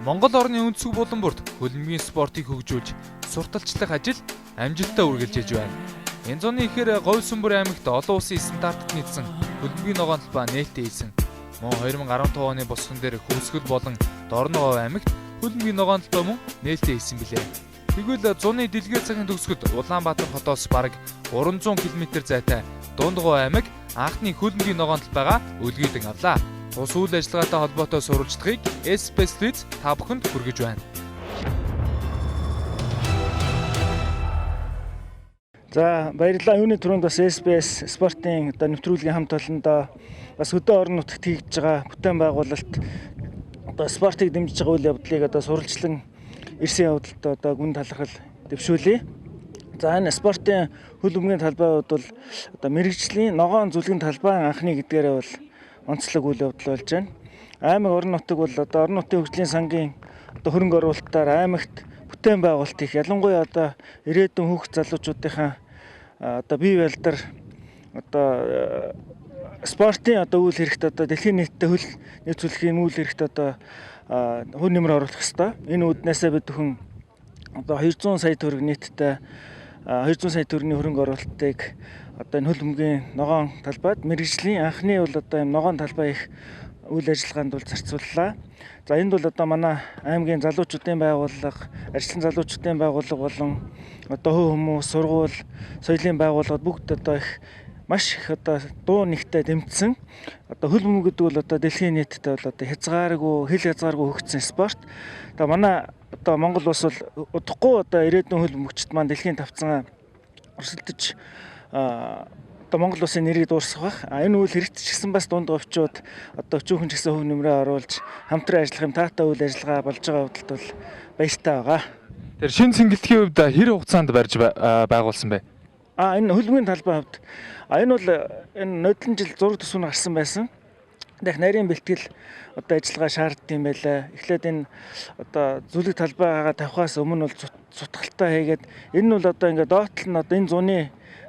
Монгол орны өнцөг булан бүрт хөлбөмбөгийн спортыг хөгжүүлж сурталчлах ажил амжилттай үргэлжилж байна. Энэ зуны ихээр Говь-Сүмбэр аймагт олон улсын стандартад нийцсэн хөлбөмбөгийн ногоон талбай нээлттэй хийсэн. Мөн 2015 оны босгон дээр Хөвсгөл болон Дорногов аймагт хөлбөмбөгийн ногоон талбай мөн нээлттэй хийсэн билээ. Тэгвэл зуны дэлгэр цагийн төгсгөлд Улаанбаатар хотоос бараг 300 км зайтай Дундгов аймаг анхны хөлбөмбөгийн ногоон талбайгаа өлгийдэн авлаа. Тус үйл ажиллагаатай холбоотой сурвалжлагыг SPS Leads та бүхэнд хүргэж байна. За баярлалаа. Юуны түрүүнд бас SBS спортын одоо нэвтрүүлгийн хамт олондоо бас хөдөө орон нутагт хийж байгаа бүтээн байгуулалт одоо спортыг дэмжиж байгаа үйл явдлыг одоо сурвалжлан ирсэн явдалд одоо гүн талархал дэвшүүлье. За энэ спортын хөл бөмбөгийн талбайуд бол одоо мэрэгжлийн ногоон зүлгэн талбай анхны гэдгээрээ бол онцлог үйл явдал болж байна. Аймаг орон нутаг бол одоо орон нутгийн хөгжлийн сангийн одоо хөрөнгө оруулалтаар аймагт бүтээн байгуулалт их ялангуяа одоо ирээдүйн хүүхд залуучуудынхаа одоо бие балдар одоо спортын одоо үйл хэрэгт одоо дэлхийн нийтдээ хөл нийцүүлэхийн үйл хэрэгт одоо хөв нэмэр оруулах ёстой. Энэ үүднээсээ бид бүхэн одоо 200 сая төгрөг нийтдээ 200 сая төгрөгийн хөрөнгө оруулалтыг одоо энэ хөл бөмбөгийн ногоон талбайд мэрэгжлийн анхны бол одоо юм ногоон талбай их үйл ажиллагаанд бол зарцууллаа. За энд бол одоо манай аймгийн залуучуудын байгууллага, ажилтны залуучуудын байгууллага болон одоо хувь хүмүүс, сургууль, соёлын байгууллагууд бүгд одоо их маш их одоо дуу нэгтэй дэмжсэн. Одоо хөл бөмбөг гэдэг бол одоо дэлхийн нийтдээ бол одоо хязгааргүй, хил хязгааргүй хөгжсөн спорт. Одоо манай одоо Монгол улс бол удахгүй одоо ирээдүйн хөл бөмбөгчд маань дэлхийн тавцан өрсөлдөж одоо Монгол улсын нэрийг дуурсах байх. А энэ үйл хэрэгт ч гэсэн бас дунд говьчууд одоо өчүүхэн ч гэсэн хөв нэмрээ оруулж хамтран ажиллах юм таатай үйл ажиллагаа болж байгаа явдалд бол баяртай байгаа. Тэр шинэ цэнгэлтгийн хувьд хэр хугацаанд барьж байгуулсан бэ? А энэ хөлбөмбөгийн талбай хувьд энэ бол энэ нодлон жил зураг төсөв нь гарсан байсан. Дэх нарийн бэлтгэл одоо ажиллагаа шаарддаг юм байлаа. Эхлээд энэ одоо зүлэг талбайгаа тавихаас өмнө бол сутгалтай хийгээд энэ нь бол одоо ингээд доотлол нь одоо энэ зуны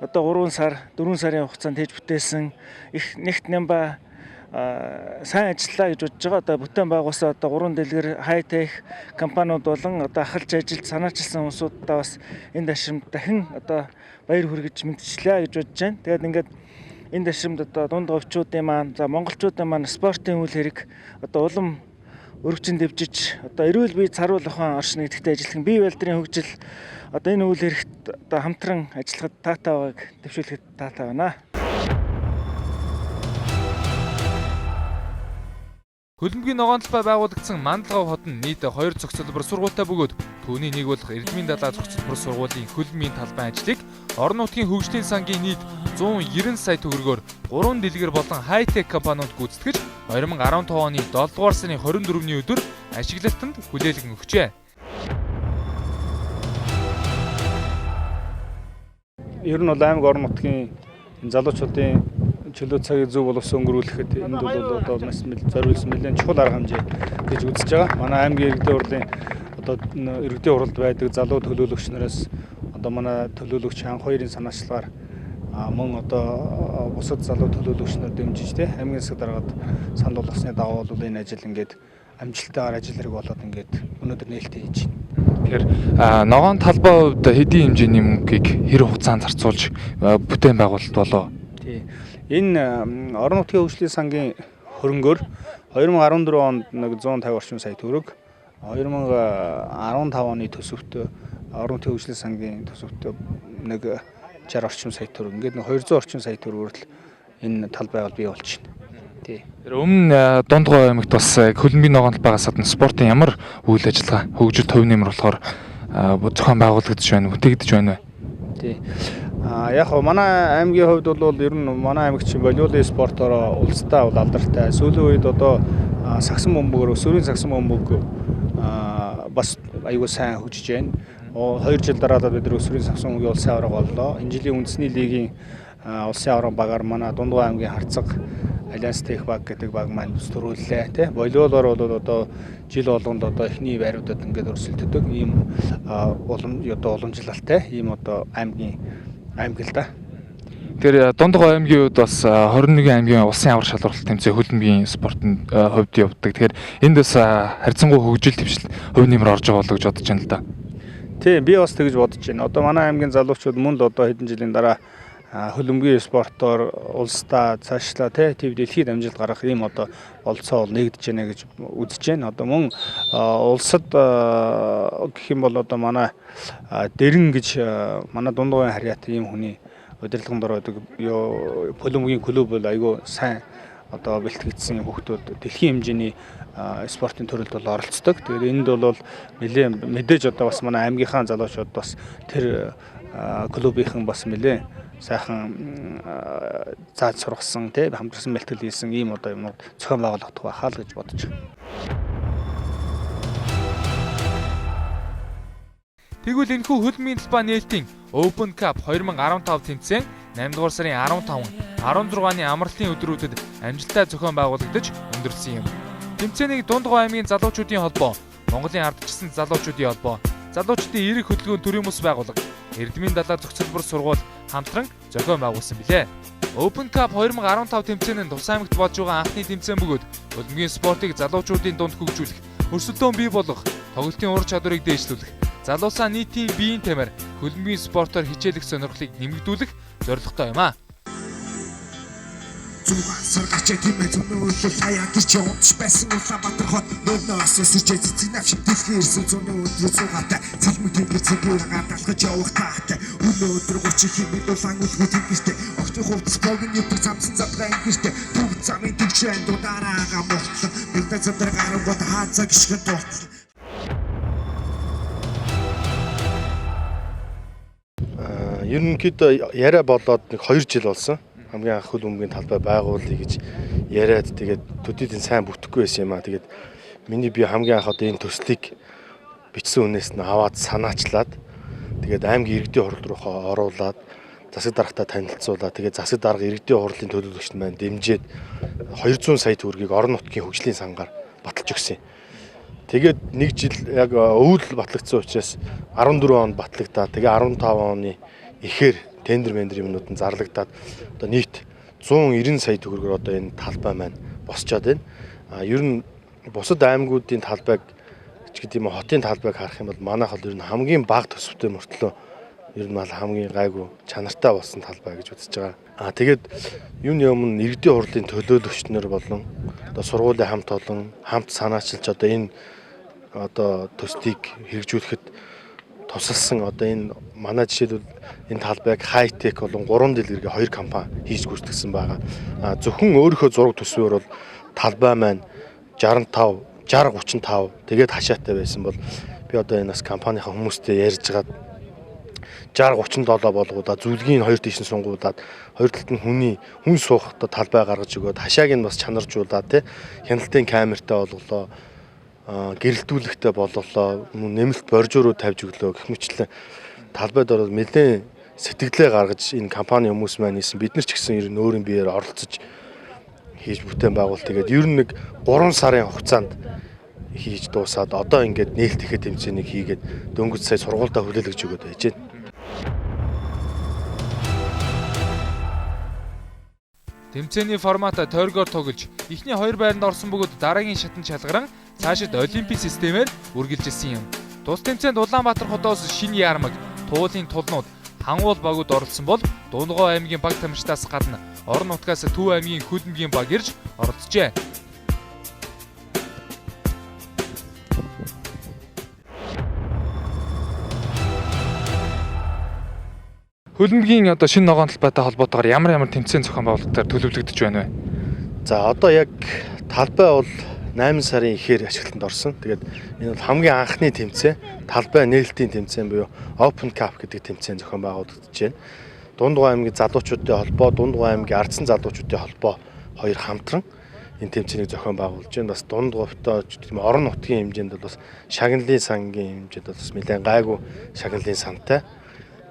одоо 3 сар 4 сарын хугацаанд хийж бүтээсэн их нэгт нямба сайн ажиллаа гэж бодож байгаа. Одоо бүтээн байгуулсан одоо 3 дэлгэр хай-тех компаниуд болон одоо ахалж ажилд санаачилсан хүмүүсүүдээ бас энэ дашрамд дахин одоо баяр хүргэж мэдчихлээ гэж бодож байна. Тэгээд ингээд энэ дашрамд одоо дунд говьчуудын маань, за монголчуудын маань спортын үйл хэрэг одоо улам өргөжин дэвжиж одоо эрүүл бие царуул ухаан оршин гэдэгтээ ажиллах бие балдрын хөгжил одоо энэ үйл хэрэгт одоо хамтран ажиллахад таатай байгааг дэвшүүлэхэд таатай байна. Хөлбөмбөгийн ногоон талбай байгуулагдсан Мандалгав хот нь нийт 2 зохицолбор сургуультай бөгөөд түүний нэг болох Эрдмийн далай зохицолбор сургуулийн хөлбөмбөгийн талбай ажлыг орон нутгийн хөгжлийн сангийн нийт 190 сая төгрөгөөр 3 дэлгэр болон хай-тек компаниуд гүйцэтгэж 2015 оны 7 дугаар сарын 24-ний өдөр ашиглалтанд хүлээлгэн өгчээ. Ер нь бол аймаг орон нутгийн залуучуудын чөлөө цагийг зөв боловсон өнгөрүүлэхэд энд бол одоо маш зориулсан нэлээд чухал арга хэмжээ гэж үзэж байгаа. Манай аймгийн иргэдийн хурлын одоо иргэдийн хуралд байдаг залуу төлөөлөгч нараас одоо манай төлөөлөгч анх хоёрын санаачлагаар мөн одоо бусад залуу төлөөлөгч нар дэмжиж тэ аймгийн засаг даргад санал болгосны дагуу бол энэ ажил ингээд амжилттайгаар ажил хэрэг болоод ингээд өнөөдөр нээлттэй хийж байна. Тэгэхээр ногоон талбай хувьд хэдийн хэмжээний мөнгийг хэр хугацаанд зарцуулж бүтээн байгуулалт болов? Тий. Энэ орон нутгийн хөгжлийн сангийн хөрөнгөөр 2014 онд нэг 150 орчим сая төгрөг, 2015 оны төсөвт орон нутгийн хөгжлийн сангийн төсөвт нэг 60 орчим сая төгрөг, ингээд нэг 200 орчим сая төгрөгөөр л энэ талбай бол бий болж байна. Тий. Тэр өмнө Дундгов аймагт бас хөлбөмбөгийн ногоон талбайгаас гадна спортын ямар үйл ажиллагаа хөгжилт хувь нэмэр болохоор зохион байгуулагдаж байна, бүтээгдэж байна вэ? Тий. Яг хоо манай аймгийн хувьд бол ер нь манай аймагч волейболын спортоор улстай бол алдартай. Сүүлийн үед одоо сагсан бөмбөгөөр, өсвөрийн сагсан бөмбөг бас аюул сайн хөгжиж байна. 2 жил дараалал бид нар өсвөрийн сагсан бөмбөгийн улсын аварга боллоо. Энэ жилийн үндэсний лигийн улсын аварга багаар манай Дундгов аймгийн харцаг Альянс Тех баг гэдэг баг маань бас төрүүллээ тий. Волейболоор бол одоо жил болгонд одоо эхний байруудад ингээд өрсөлддөг ийм улам одоо уламжлалтай ийм одоо аймгийн аймаг л да. Тэгэхээр Дундгой аймгийн хувьд бас 21 аймгийн улсын аварга шалралт тэмцээн хөлбөмбөгийн спортын хувьд явдаг. Тэгэхээр энд бас харьцангуй хөгжил твшил хувь нэмэр орж байгаа болоо гэж бодож байна л да. Тийм, би бас тэгж бодож байна. Одоо манай аймгийн залуучууд мөн л одоо хэдэн жилийн дараа хөлбөмбөгийн спортоор улсдаа цаашлаа төв дэлхийд амжилт гаргах ийм одоо болцоо бол нэгдэж байна гэж үзэж байна. Одоо мөн улсад гэх юм бол одоо манай Дэрэн гэж манай Дундгойн харьяат ийм хүний удирдлагын дор байдаг хөлбөмбөгийн клуб бол айгүй сайн одоо бэлтгэгдсэн хүүхдүүд дэлхийн хэмжээний спортын төрөлд бол оролцдог. Тэгээд энд бол нэлээд мэдээж одоо бас манай аймгийнхаа залуучууд бас тэр клубийнхэн бас нэлээд сайхан зааж сургасан, хамтарсан бэлтгэл хийсэн ийм одоо юмнууд зохион байгуулагдах байхаа л гэж бодож байна. Тэгвэл энэхүү хөлбөмбөгийн талбай нээлтийн Open Cup 2015 тэмцээн 8 дугаар сарын 15, 16-ны амралтын өдрүүдэд амжилттай зохион байгуулагдаж өндөрлөсөн юм. Тэмцээнийг Дундгой аймгийн залуучуудын холбоо, Монголын ардчилсан залуучуудын холбоо, залуучдын эрэг хөдөлгөөн төрийн бүс байгууллага, Эрдмийн далаа зохицолбор сургууль хамтран зохион байгуулсан билээ. Open Cup 2015 тэмцээн нь тус аймагт болж байгаа анхны тэмцээн бөгөөд хөлбөмбөгийн спортыг залуучуудын дунд хөгжүүлэх, өрсөлдөөн бий болгох, тоглолтын ур чадварыг дээшлүүлэх, залуусаа нийтийн биеийн тамир хөлбөмбөгийн спортоор хичээлэх сонирхлыг нэмэгдүүлэх зорилготой юм аа. Зугаан сар гачаа тиймээ зүүнээ өглөө хаяа гэрч унтж байсан Улаанбаатар хот нөлнөөс өсөж цэцэг навш дэлхийн ирсэн зүүнээ өдрөө зугаатай цалмыг тэнгэр цэгээр гадалгаж явах таатай өнөө өдөр 30 хэмээн улаан үлгүү тэнгэртэй огтын хувцас богино өдөр замсан задгаа ингэртэй төв замын төвчэн дудараагаа мухтлан бэлдэ замдар гарангууд хаацаа гიშгэн дуртлан. Ерөнхийдөө яриа болоод нэг 2 жил болсон. Хамгийн анх хөлбөмбөгийн талбай байгуулъя гэж яриад тэгээд төдийлөн сайн бүтэхгүй байсан юм аа. Тэгээд миний би хамгийн анх одоо энэ төслийг бичсэн үнээс нь аваад санаачлаад тэгээд аймгийн иргэдийн хурал руугаа оруулаад засаг даргатай танилцуулаад тэгээд засаг дарга иргэдийн хурлын төлөөлөгч маань дэмжиж 200 сая төгрөгийг орон нутгийн хөгжлийн сангаар баталж өгсөн юм. Тэгээд нэг жил яг өвөл батлагдсан учраас 14 онд батлагдаад тэгээ 15 оны ихээр тендер мендер юмнууд нь зарлагдаад одоо нийт 190 сая төгрөгөөр одоо энэ талбай маань босчоод байна. А ер нь бусад аймагуудын талбайг ч гэдэг юм уу хотын талбайг харах юм бол манайх бол ер нь хамгийн бага төсөвтэй мөртлөө ер нь бол хамгийн гайгүй чанартай болсон талбай гэж үзэж байгаа. А тэгээд юуны өмнө иргэдийн хурлын төлөөлөгчнөр болон одоо сургуулийн хамт олон хамт санаачилж одоо энэ одоо төслийг хэрэгжүүлэхэд тусалсан одоо энэ манай жишээлбэл энэ талбайг хай-тек болон 3 дэлгэргээ 2 компани хийж гүйцэтгсэн байгаа. А зөвхөн өөрийнхөө зураг төсвөөр бол талбай маань 65, 60 35 тэгээд хашаатай байсан бол би одоо энэ бас компанийнхаа хүмүүстэй ярьж байгаад 60 37 болгоудаа зүлгийн хоёр тийш нь сунгуудаад хоёр талд нь хүний хүн суух одоо талбай гаргаж өгөөд хашааг нь бас чанаржуулаад тий хяналтын камертай болголоо, гэрэлтүүлэгтэй болголоо, нэмэлт боржууруу тавьж өглөө гэх мэтлэн талбайд ороод нэлээд сэтгэлээ гаргаж энэ компани хүмүүс маань хийсэн. Бид нар ч гэсэн ер нь өөрийн биеэр оролцож хийж бүтээн байгуулалт тэгээд ер нь нэг 3 сарын хугацаанд хийж дуусаад одоо ингээд нээлттэйхээ тэмцээнийг хийгээд дөнгөж сая сургуультай хүлээлгэж өгөөд байж байна. Тэмцээний формат тойргоор тоглож эхний 2 байранд орсон бөгөөд дараагийн шатанд шалгаран цаашид олимпийн системээр үргэлжилсэн юм. Тус тэмцээнд Улаанбаатар хотоос Шинэ Ярмаг, Туулын тулнууд, Хангуул багууд оролцсон бол Дундгой аймгийн баг тамирчдаас гадна орон нутгаас Төв аймгийн хөлбөмбөгийн баг ирж оролцжээ. Хөлбөмбөгийн одоо шинэ ногоон талбайтай холбоотойгоор ямар тэмцээн зохион байгуулалтаар төлөвлөгдөж байна вэ? За одоо яг талбай бол 8 сарын ихээр ашиглалтанд орсон. Тэгээд энэ бол хамгийн анхны тэмцээн, талбай нээлтийн тэмцээн буюу Open Cup гэдэг тэмцээн зохион байгуулагдаж байна. Дундгой аймгийн залуучуудын холбоо, Дундгой аймгийн ардсан залуучуудын холбоо хоёр хамтран энэ тэмцээнийг зохион байгуулж байна. Бас Дундговтой орон нутгийн хэмжээнд бол бас шагналын сангийн хэмжээнд бол бас нэлээд гайгүй шагналын сантай.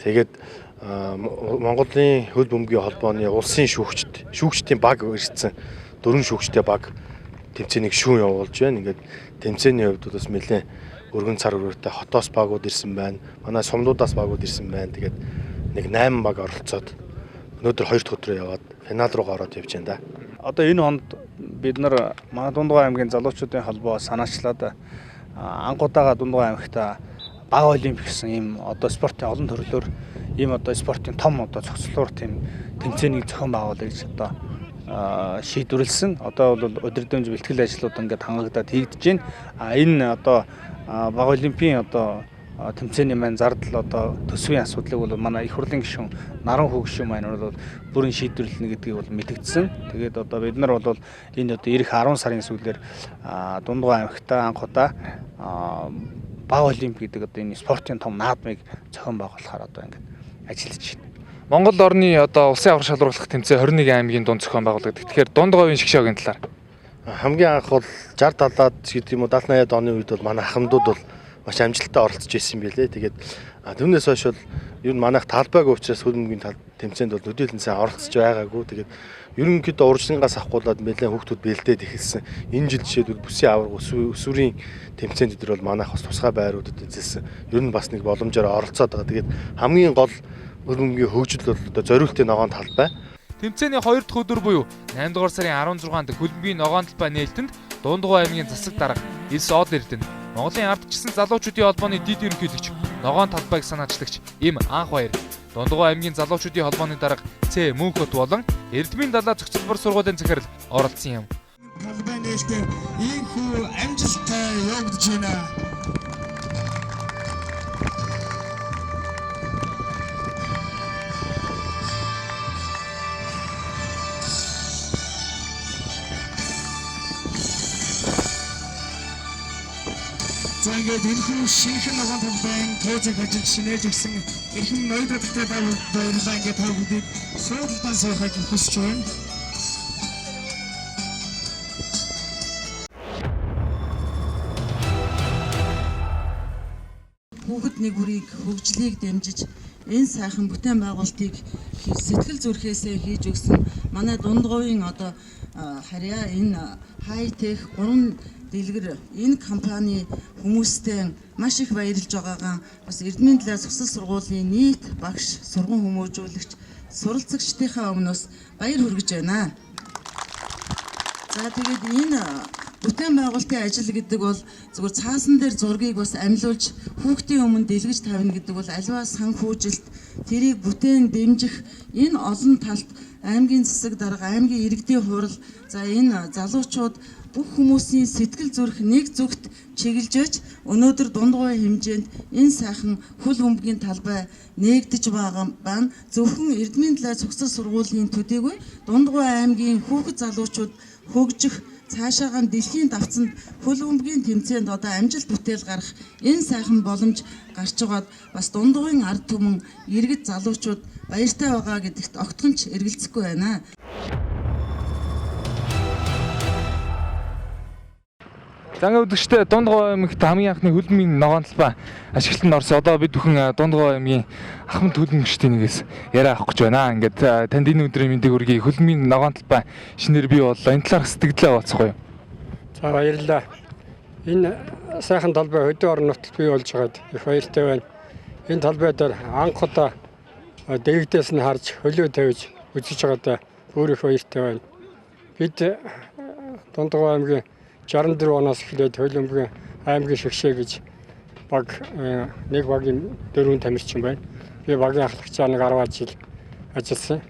Тэгээд Монголын хөл бөмбөгийн холбооны улсын шүүгчдийн баг ирсэн 4 шүүгчтэй баг тэмцээнийг шүүн явуулж байна. Ингээд тэмцээний хувьд бас нэлээд өргөн цар өрөөтэй хотоос багууд ирсэн байна. Манай сумдуудаас багууд ирсэн байна. Тэгээд нэг 8 баг оролцоод Өнөөдөр 2 дахь өдрөө яваад финал руугаа ороод явж байна да. Одоо энэ онд бид нар манай Дундгой аймгийн залуучуудын холбоо санаачлаад анх удаага Дундгой аймагт бага олимп гэсэн ийм одоо спортын олон төрлөөр ийм одоо спортын том одоо цогцлуур тийм тэмцээнийг зохион байгуулъя гэж одоо шийдвэрлэсэн. Одоо бол өдөрдөөмж бэлтгэл ажлууд ингээд хангагдаад хийгдэж байна. А энэ одоо бага олимпийн одоо тэмцээний маань зардал одоо төсвийн асуудлыг бол манай их хурлын гишүүн Наран хүү гишүүн маань бол бүрэн шийдвэрлэнэ гэдгийг бол мэдэгдсэн. Тэгээд одоо бид нар бол энэ одоо ирэх 10 сарын сүүлээр Дундгой аймагт анх удаа бага олимп гэдэг одоо энэ спортын том наадмыг зохион байгуулахаар одоо ингээд ажиллаж байна. Монгол орны одоо улсын аварга шалруулах тэмцээн 21 аймгийн дунд зохион байгуулагддаг. Тэгэхээр Дундговын шгшөөгийн талаар. Хамгийн анх бол 60 70-аад гэдэг юм уу 70 80-аад оны үед бол манай ахмадууд бол маш амжилттай оролцож ирсэн байлээ. Тэгээд түүнээс хойш бол ер нь манайх талбайг учраас хөлбөмбөгийн тэмцээнд бол төдийлөн сайн оролцож байгаагүй. Тэгээд ерөнхийдөө уржингаас авахгуулаад нэлээд хүүхдүүд бэлдээд эхэлсэн. Энэ жил жишээлбэл бүсийн аварга өсвөрийн тэмцээнд өдр бол манайх бас тусгай байруудад эзэлсэн. Ер нь бас нэг боломжоор оролцоод байгаа. Тэгээд хамгийн гол хөлбөмбөгийн хөгжил бол одоо зориултын ногоон талбай. Тэмцээний 2 дахь өдөр буюу 8 дугаар сарын 16-нд хөлбөмбөгийн ногоон талбай нээлтэнд Дундгой аймгийн засаг дарга Элс Од Эрдэнэ, Монголын ардчилсан залуучуудын холбооны дэд ерөнхийлөгч ногоон талбайг санаачлагч Им Анх Баяр, Дундгой аймгийн залуучуудын холбооны дарга Ц Мөнхөт болон Эрдмийн далаа зохицолбор сургуулийн захирал оролцсон юм. Талбай нээлттэй ийхүү амжилттай явагдаж байна. За ингээд энэхүү шинэхэн ногоон талбайн тооцог ажиллаж шинээж өгсөн эрхэм ноёд хатагтай баярлалаа. Ингээд та бүдийг суудлаа суухыг хүсэж байна. Хүүхэд нэг бүрийг хөгжлийг дэмжиж энэ сайхан бүтээн байгуулалтыг сэтгэл зүрхээсээ хийж өгсөн манай Дундговын одоо харьяа энэ хай-тех 3 дэлгэр энэ компани хүмүүстэй маш их баярлж байгаагаа бас Эрдмийн далай зогсол сургуулийн нийт багш, сурган хүмүүжүүлэгч, суралцагчдынхаа өмнөөс баяр хүргэж байна. За тэгээд энэ бүтээн байгуулалтын ажил гэдэг бол зүгээр цаасан дээр зургийг бас амилуулж хүүхдийн өмнө дэлгэж тавина гэдэг бол аливаа санхүүжилт тэрийг бүтээн дэмжих энэ олон талт аймгийн засаг дарга, аймгийн иргэдийн хурал, за энэ залуучууд бүх хүмүүсийн сэтгэл зүрх нэг зүгт чиглэж байж өнөөдөр Дундговын хэмжээнд энэ сайхан хөл бөмбөгийн талбай нээгдэж байгаа байна. Зөвхөн Эрдмийн далай зогсол сургуулийн төдийгүй Дундговын аймгийн хүүхэд залуучууд хөгжих цаашаагаа дэлхийн давцанд хөл бөмбөгийн тэмцээнд одоо амжилт бүтээл гарах энэ сайхан боломж гарч байгаад бас Дундговын ард түмэн иргэд залуучууд баяртай байгаа гэдэгт огтхон ч эргэлзэхгүй байна. Зангийн үзэгчтэй Дундгой аймагт хамгийн анхны хөлбөмбөгийн ногоон талбай ашиглалтанд орсон. Одоо бид бүхэн Дундгой аймгийн ахмад хөлбөмбөгчдийн нэгээс яриа авах гэж байна. Ингээд танд энэ өдрийн мэндийг хүргэе. Хөлбөмбөгийн ногоон талбай шинээр бий боллоо. Энэ талаарх сэтгэлдээ хуваалцах уу? За баярлалаа. Энэ сайхан талбай хөдөө орон нутагт бий болж байгаад их баяртай байна. Энэ талбай дээр анх удаа дэгдээс нь харж хөлөө тавьж үзэж байгаадаа өөр их баяртай байна. Бид Дундгой аймгийн 64 оноос эхлээд хөлбөмбөгийн аймгийн шигшээ гэж баг нэг багийн 4 тамирчин байна. Би багийн ахлагчаар нэг 10 жил ажилласан.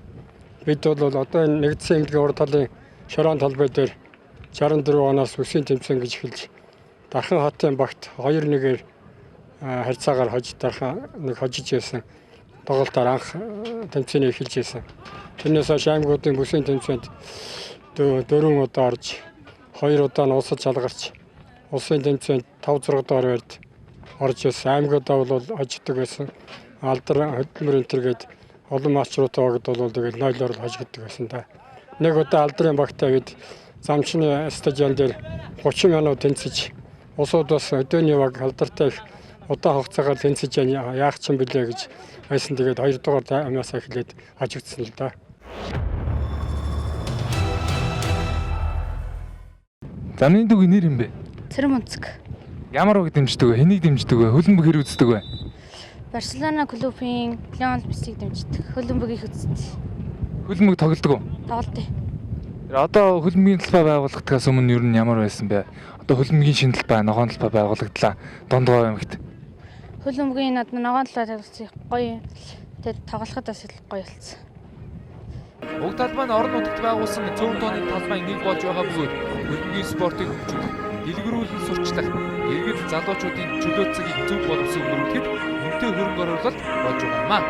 Бид бол одоо энэ нэгдсэн эмнэлгийн урд талын шороон талбай дээр 64 оноос үсгийн тэмцээн гэж эхэлж Дархан хотын багт 2-1-ээр харьцаагаар хож Дархан нэг хожиж байсан. Тоглолтоор анх тэмцээний эхэлж байсан. Тэрнээс хойш аймагуудын бүсийн тэмцээнд 4 удаа орж 2 удаа нь улсад шалгарч улсын тэмцээнд 5-6 дугаар байранд орж ирсэн. Аймагудаа бол хожигддог байсан. Алдар хөдөлмөр энэ төр гээд олон матчруудаа багт бол тэгэл 0-оор л хожигддог байсан да. Нэг удаа алдрын багтаа бид Замчны стадион дээр 30 минут тэнцэж улсууд бас өдөөний баг алдартай их удаан хугацаагаар тэнцэж яах ч юм бэлээ гэж байсан. Тэгээд 2 дугаар амиасаа эхлээд хожигдсон л да. Замны дүүгийн нэр юм бэ? Цэрэн өнцөг. Ямар үг дэмждэг вэ? Хэнийг дэмждэг вэ? Хөлбөмбөг хэр үздэг вэ? Барселона клубын Лионел Мессиг дэмждэг. Хөлбөмбөгийг үздэг. Хөлбөмбөг тоглодог уу? Тоглолтын. Одоо хөлбөмбөгийн талбай байгуулагдахаас өмнө ер нь ямар байсан бэ? Одоо хөлбөмбөгийн шинэ талбай, ногоон талбай байгуулагдлаа. Дундгов аймагт. Хөлбөмбөгийн одоо ногоон талбай тоглосон гоё. Тэгээд тоглоход бас гоё болсон. Уг талбай нь орон нутагт байгуулсан цөөн тооны талбайн нэг болж байгаа бөгөөд хөлбөмбөгийн спортыг хөгжүүлэх, дэлгэрүүлэн сурчлах, иргэд залуучуудын чөлөө цагийг зөв боловсон өнгөрүүлэхэд үнэтэй хөрөнгө оруулалт болж байгаа юм аа.